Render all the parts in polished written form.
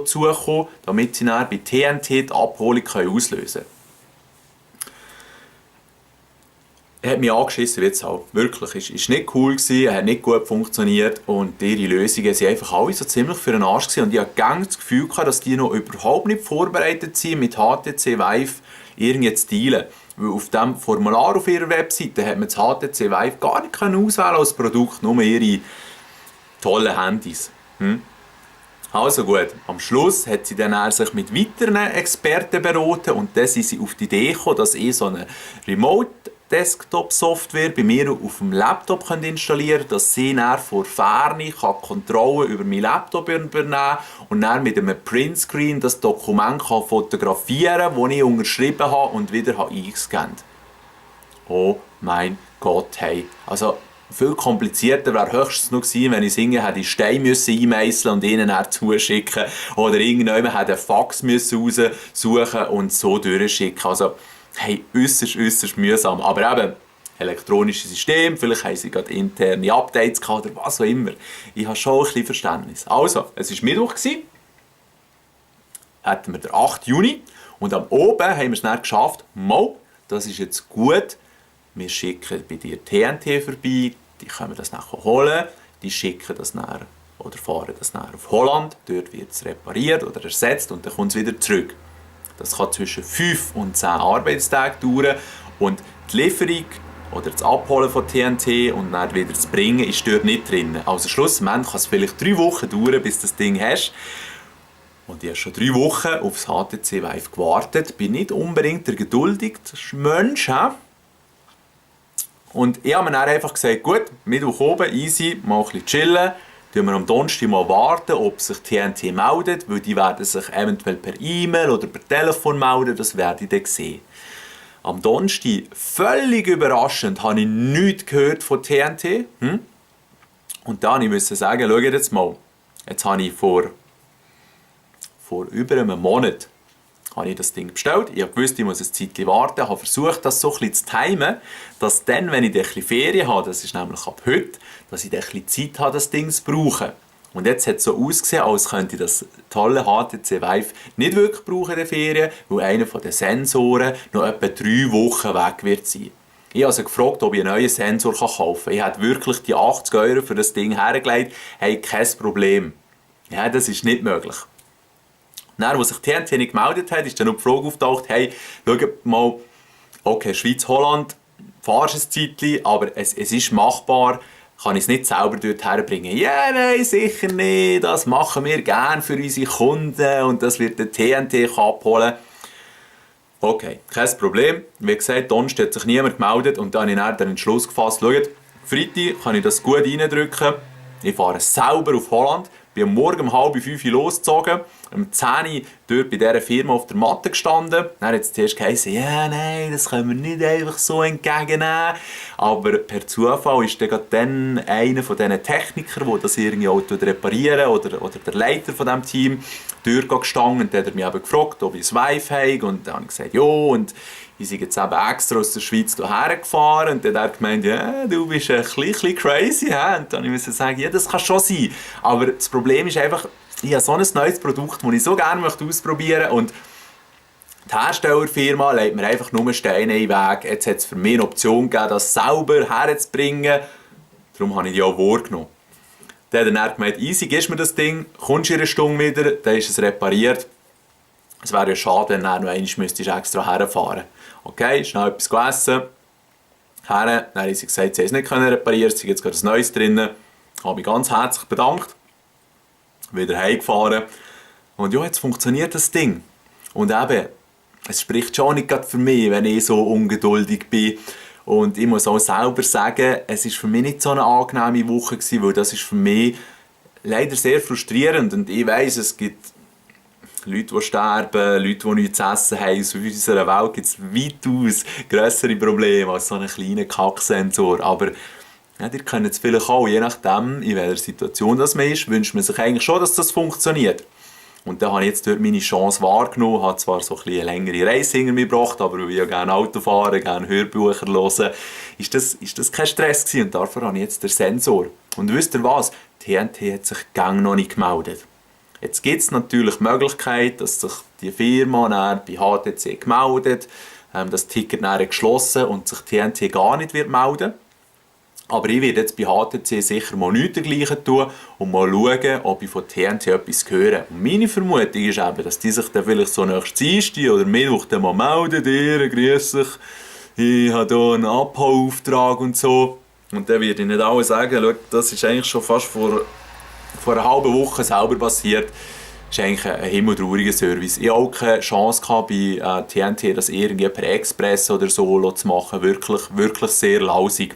zukommen, damit sie dann bei TNT die Abholung auslösen können. Er hat mich angeschissen, wie jetzt auch. Wirklich. Es war nicht cool, er hat nicht gut funktioniert und ihre Lösungen sind einfach alle so ziemlich für den Arsch gewesen. Und ich hatte gerne das Gefühl gehabt, dass die noch überhaupt nicht vorbereitet sind, mit HTC Vive irgendwie zu dealen. Weil auf dem Formular auf ihrer Webseite hat man das HTC Vive gar nicht auswählen als Produkt, nur ihre tollen Handys. Also gut, am Schluss hat sie dann sich mit weiteren Experten beraten und dann sind sie auf die Idee gekommen, dass ich so eine Remote-Desktop-Software bei mir auf dem Laptop installieren kann, dass sie dann von Ferne Kontrolle über meinen Laptop übernehmen kann und dann mit einem Printscreen das Dokument fotografieren kann, das ich unterschrieben habe und wieder eingescannt habe. Oh mein Gott, hey. Also, viel komplizierter wäre höchstens noch gewesen, wenn ich singe, hätte ich Steine einmeißeln und ihnen dann zuschicken oder irgendjemand hätte einen Fax raussuchen und so durchschicken. Also, hey, äußerst mühsam. Aber eben, elektronisches System, vielleicht haben sie gerade interne Updates gehabt oder was auch immer. Ich habe schon ein bisschen Verständnis. Also, es war Mittwoch, hatten wir den 8. Juni und am Oben haben wir es dann geschafft, das ist jetzt gut. Wir schicken bei dir TNT vorbei, die können das nachher holen, die schicken das nachher oder fahren das nachher auf Holland, dort wird es repariert oder ersetzt und dann kommt es wieder zurück. Das kann zwischen 5 und 10 Arbeitstage dauern und die Lieferung oder das Abholen von TNT und dann wieder das Bringen ist dort nicht drin. Also schlussendlich kann es vielleicht 3 Wochen dauern, bis du das Ding hast. Und ich habe schon 3 Wochen auf das HTC Vive gewartet, bin nicht unbedingt der geduldigste Mensch. Und ich habe mir dann einfach gesagt, gut, Mittwoch oben, easy, mal ein bisschen chillen. Tun wir am Donnerstag mal warten, ob sich TNT meldet, weil die werden sich eventuell per E-Mail oder per Telefon melden, das werde ich dann sehen. Am Donnerstag, völlig überraschend, habe ich nichts gehört von TNT. Und dann musste ich sagen, schau jetzt mal, jetzt habe ich vor über einem Monat habe ich das Ding bestellt. Ich wusste, ich muss ein Zeitchen warten. Ich habe versucht, das so ein bisschen zu timen, dass dann, wenn ich ein bisschen Ferien habe, das ist nämlich ab heute, dass ich dann ein bisschen Zeit habe, das Ding zu brauchen. Und jetzt hat es so ausgesehen, als könnte ich das tolle HTC Vive nicht wirklich brauchen in den Ferien, weil einer der Sensoren noch etwa 3 Wochen weg wird sein. Ich habe also gefragt, ob ich einen neuen Sensor kaufen kann. Ich habe wirklich die 80 € für das Ding hergelegt. Hey, kein Problem. Ja, das ist nicht möglich. Dann, als sich TNT nicht gemeldet hat, ist dann noch die Frage auftaucht, hey, schau mal, okay, Schweiz, Holland, fahrst ein Zeitchen, aber es ist machbar, kann ich es nicht selber dort herbringen? Ja, nein, sicher nicht, das machen wir gerne für unsere Kunden und das wird der TNT abholen. Okay, kein Problem. Wie gesagt, Donnerstag hat sich niemand gemeldet und dann habe ich dann den Entschluss gefasst, schaut, Freitag kann ich das gut reindrücken, ich fahre selber auf Holland, bin am Morgen um 4:30 losgezogen, um 10 Uhr dort bei dieser Firma auf der Matte gestanden. Dann hat es zuerst geheißen, ja, nein, das können wir nicht einfach so entgegennehmen. Aber per Zufall ist dann einer von diesen Technikern, der das irgendwie auch reparieren oder der Leiter von diesem Team, durchgestanden und dann hat er mich eben gefragt, ob ich ein Vive habe. Und dann habe ich gesagt, ja, und ich bin jetzt eben extra aus der Schweiz hierher gefahren und dann hat er gemeint, ja, du bist ein bisschen crazy. Ja? Und dann musste ich sagen, ja, das kann schon sein. Aber das Problem ist einfach, ich habe so ein neues Produkt, das ich so gerne ausprobieren möchte. Und die Herstellerfirma legt mir einfach nur Steine in den Weg. Jetzt hat es für mich eine Option gegeben, das selber herzubringen. Darum habe ich die auch wahrgenommen. Dann hat er gemeint, easy, gibst mir das Ding, kommst in einer Stunde wieder, dann ist es repariert. Es wäre ja schade, wenn du noch einmal extra herfahren. Okay, schnell etwas essen. Dann haben sie gesagt, sie haben es nicht reparieren, es ist jetzt gerade ein Neues drin. Ich habe mich ganz herzlich bedankt. Wieder heimgefahren. Und ja, jetzt funktioniert das Ding. Und eben, es spricht schon nicht gerade für mich, wenn ich so ungeduldig bin. Und ich muss auch selber sagen, es war für mich nicht so eine angenehme Woche gewesen, weil das ist für mich leider sehr frustrierend. Und ich weiss, es gibt Leute, die sterben, Leute, die nichts zu essen haben. So in unserer Welt gibt es weitaus grössere Probleme als so einen kleinen Kacksensor. Aber ja, ihr kennt es vielleicht auch, je nachdem, in welcher Situation das man ist, wünscht man sich eigentlich schon, dass das funktioniert. Und dann habe ich jetzt dort meine Chance wahrgenommen, habe zwar so ein bisschen eine längere Reise hinter mir gebracht, aber weil ich ja gerne Auto fahren, gerne Hörbücher hören, ist das kein Stress gewesen. Und dafür habe ich jetzt den Sensor. Und wisst ihr was? TNT hat sich gang noch nicht gemeldet. Jetzt gibt es natürlich die Möglichkeit, dass sich die Firma dann bei HTC gemeldet, das Ticket dann geschlossen und sich TNT gar nicht wird melden. Aber ich werde jetzt bei HTC sicher mal nichts dergleichen tun und mal schauen, ob ich von TNT etwas höre. Und meine Vermutung ist eben, dass die sich dann vielleicht so nächstes Dienstag oder Mittwoch dann mal melden, ihr, grüß dich, ich habe hier einen Abholauftrag und so. Und dann werde ich nicht alle sagen, schau, das ist eigentlich schon fast vor einer halben Woche selber passiert. Das ist eigentlich ein himmeltrauriger Service. Ich hatte auch keine Chance gehabt, bei TNT das irgendwie per Express oder so zu machen. Wirklich, wirklich sehr lausig.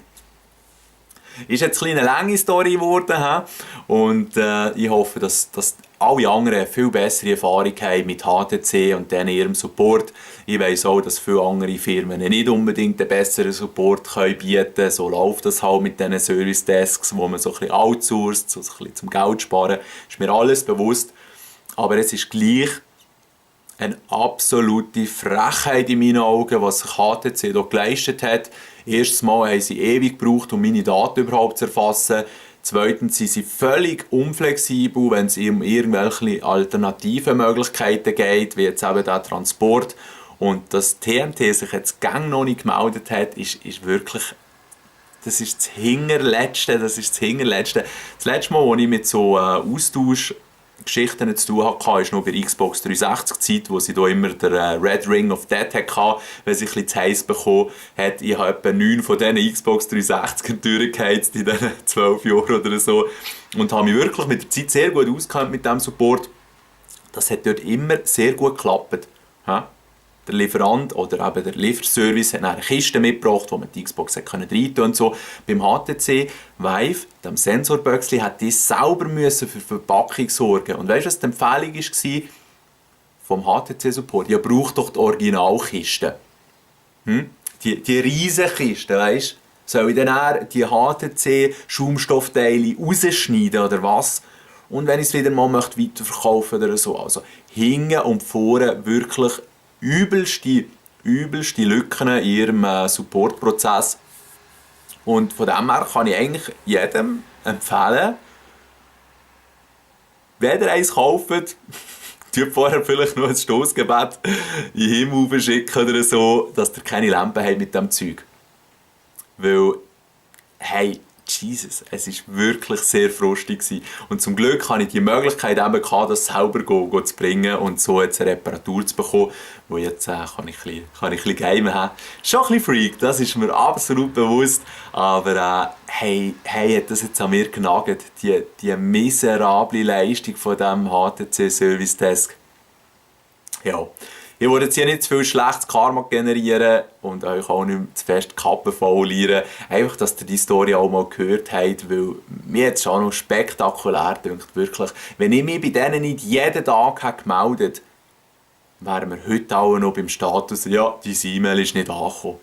Ist jetzt eine lange Story geworden. Und ich hoffe, dass alle anderen viel bessere Erfahrung haben mit HTC und dann ihrem Support. Ich weiss auch, dass viele andere Firmen nicht unbedingt einen besseren Support bieten können. So läuft das halt mit diesen Service Desks, wo man so ein bisschen outsourced, so ein bisschen zum Geld sparen. Ist mir alles bewusst. Aber es ist gleich eine absolute Frechheit in meinen Augen, was sich HTC hier geleistet hat. Erstens mal haben sie ewig gebraucht, um meine Daten überhaupt zu erfassen. Zweitens sind sie völlig unflexibel, wenn es um irgendwelche alternativen Möglichkeiten geht, wie jetzt eben der Transport. Und dass TNT sich jetzt gang noch nicht gemeldet hat, ist wirklich... Das ist das Hinterletzte. Das letzte Mal, als ich mit so Austauschgeschichten zu tun hatte, war noch bei Xbox 360-Zeit, wo sie da immer den Red Ring of Death hatte, wenn sie ein bisschen zu heiß bekommen hat. Ich habe etwa 9 von diesen Xbox 360 durchgeheizt in diesen 12 Jahren oder so. Und habe mich wirklich mit der Zeit sehr gut ausgekannt mit diesem Support. Das hat dort immer sehr gut geklappt. Der Lieferant oder eben der Lieferservice hat eine Kiste mitgebracht, wo man die Xbox rein tun und so. Beim HTC Vive, dem Sensorböckchen, hat die selber für Verpackung sorgen. Und weißt du, was die Empfehlung war vom HTC-Support? Ja, braucht doch die Originalkiste. Die riesen Kiste, weißt du? Soll ich dann eher die HTC-Schaumstoffteile rausschneiden oder was? Und wenn ich es wieder mal weiterverkaufen möchte oder so. Also hinten und vorne wirklich übelste Lücken in ihrem Supportprozess. Und von dem her kann ich eigentlich jedem empfehlen, wenn ihr eins kauft, tut vorher vielleicht noch ein Stossgebet in den Himmel schicken oder so, dass ihr keine Lampen habt mit diesem Zeug. Weil, hey, Jesus, es war wirklich sehr frustig. Und zum Glück hatte ich die Möglichkeit eben gehabt, das selber zu bringen und so jetzt eine Reparatur zu bekommen, wo jetzt kann ich ein bisschen geimen haben. Schon ein bisschen Freak, das ist mir absolut bewusst, aber hey, hat das jetzt an mir genagt, die miserable Leistung von diesem HTC Service Desk. Ja. Ich wollte jetzt hier nicht zu viel schlechtes Karma generieren und euch auch nicht zu fest die Kappe faulieren. Einfach, dass ihr die Story auch mal gehört habt, weil mir jetzt schon noch spektakulär dünkt, wirklich. Wenn ich mich bei denen nicht jeden Tag hätte gemeldet hätte, wären wir heute auch noch beim Status, ja, dein E-Mail ist nicht angekommen.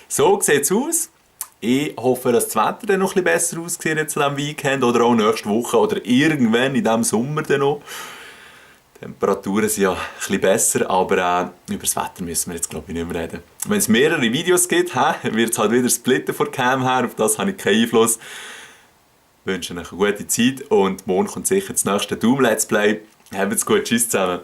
So sieht es aus. Ich hoffe, dass das Wetter dann noch ein bisschen besser aussieht jetzt am Weekend oder auch nächste Woche oder irgendwann in diesem Sommer dann noch. Die Temperaturen sind ja ein bisschen besser, aber über das Wetter müssen wir jetzt glaube ich nicht mehr reden. Wenn es mehrere Videos gibt, wird es halt wieder splitten von Cam her, auf das habe ich keinen Einfluss. Ich wünsche euch eine gute Zeit und morgen kommt sicher das nächste Doom Let's Play. Habt's gut, tschüss zusammen.